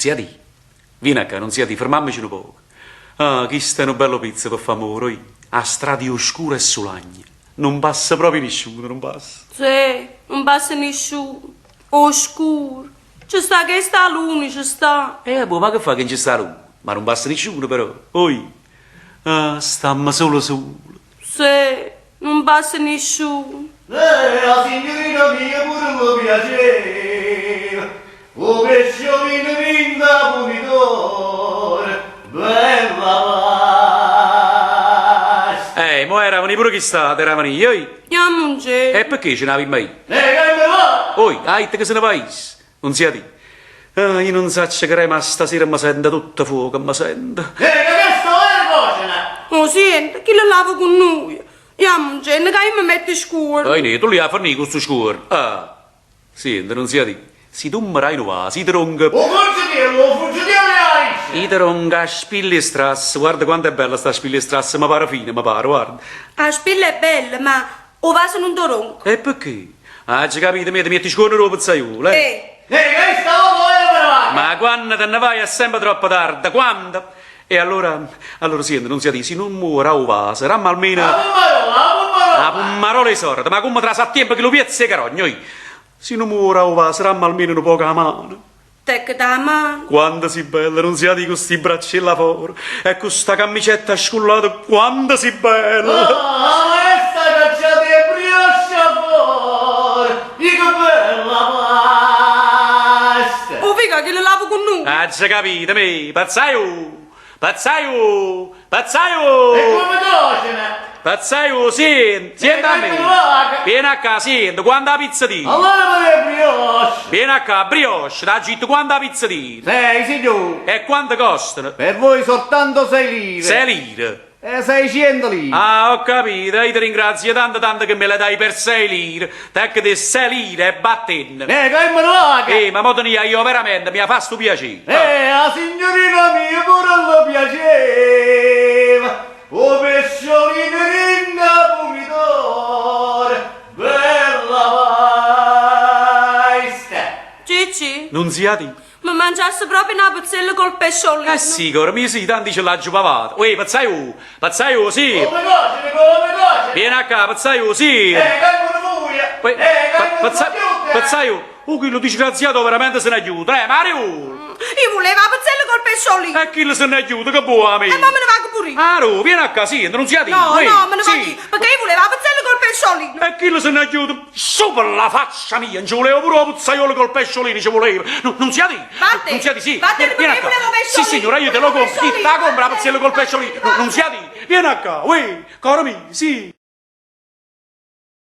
Nunziatì, viene accà, Nunziatì, fermammoce nu poco. Ah, chisto è nu bello pizzo pe fa ammore, oì. A strada è oscura e sulagna. Nun passa proprio nisciuno, nun passa. Sì, nun passa nisciuno. O scuro. Ce sta chesta luna, ce sta. E vabbuò, ma che fa che nce sta 'a luna? Ma nun passa nisciuno però, oì. Ah, stammo solo sulo. Sì, nun passa nisciuno. Eh, 'a signorina mia pure lle piaceva 'o pesciolino dint' 'a pumidora, bella pasta. Eh, mo era venì pure chist'ato, era venì, oi. Jammuncenne. E pecché ce n'avimma ì? Eh, che me va? Oi, ha ditto che se ne va isso. Nunziatì. Ah, io nun saccio che r'è ma stasera me sento tutto fuoco, me sento. Eh, ca chesto è cocena! O siente? Chillo lava cu nuje. Jammuncenne ca io me metto scuorno. Oi nè, tu l'hê 'a fernì cu stu scuorno. Ah. Siente, Nunziatì, si tu me dai nu vaso, io te dongo. 'O fungetiello, 'o fungetiello e 'a liscia! Io te dongo 'a spilla 'e strasse, guarda quanto è bella sta spilla 'e strasse, me pare fina, me pare, guarda. A spilla è bella, ma 'O vaso nun t' 'o dongo. E pecché? Aggio capito, me te miette scuorno d' 'o pizzaiuolo, eh? Eh. Eh, chesta vota overo me ne vaco! Ma quanno te ne vaje è sempe troppo tarde, quando? E allora, allora siente, Nunziatì, si nun me vuò dà 'o vaso, damme almeno. 'A pummarola, 'a pummarola! 'A pummarola 'e soreta, ma comme trase a tiempo chillu piezzo 'e carogna, oì? Si nun me vuò dà 'o vaso, damme almeno nu poco 'a mano. Tecchete 'a mano. Quanto si bella, Nunziatì, cu sti braccelle 'a fora e cu sta cammicetta scullata, quanto si bella! Ah, maesta cacciate 'e brioche 'a fora, i' che bella pasta! 'O vi' ca chillo lava cu nuje. Aggio capito, me, pazzaiù! Pazzaiù! Pazzaiù! E comme cocene! Pazzaiù, siente, siente a me! Viene accà, siente, quanta pizza tiene? Allora me le brioche! Viene accà, brioche, t'aggio ditto quanta pizza tiene? Sei, signore! E quanto costano? Per voi soltanto sei lire! Sei lire? E 600 lire! Ah, ho capito, io ti ringrazio tanto tanto che me le dai per sei lire. Tecchete sei lire e vattenne. Eh, che me ne vaco! Eh, ma mo te ne ja io veramente, mi 'a fa stu piacere. Eh, 'a signorina mia pure lle piaceva 'o pesciolino dint' 'a pumidora, bella pasta! Cicci. Nunziatì. Me mangiasse proprio na pezzella col pesciolino. Eh sì, core mio sì, tanto io ce l'aggio pavato. Uè, pezzaiù, pezzaiù, sì. Come cocene, come cocene. Vieni a ccà, pezzaiù, sì. Eh, vengono vuje. Uè, Eh, vengono pezza- tutte. pezzaiù. Uh, chillo disgraziato veramente se n'è ghiuto. Eh, Mario! Io vulevo 'a pezzella col pesciolino. E chillo se n'è ghiuto, che buò 'a me. E mo me ne vaco pure io. Aro, vieni a ccà, siente, non sia No, Uè, no, me ne sì. vaco io, perché io vulevo 'a pezzella col pesciolino. E chillo se n'è ghiuto. Sopra la faccia mia, nce vulevo pure 'o pizzaiolo col pesciolino, ce volevo. No, non sia di. Vatte. Non sia di, sì. Vattene Vieni perché a qua. volevo pesciolino. Sì, signora, io te lo compro. Sì, te la compro la pizzella col pesciolino. No, non sia di. Vieni a qua, uè, caro mio, sì.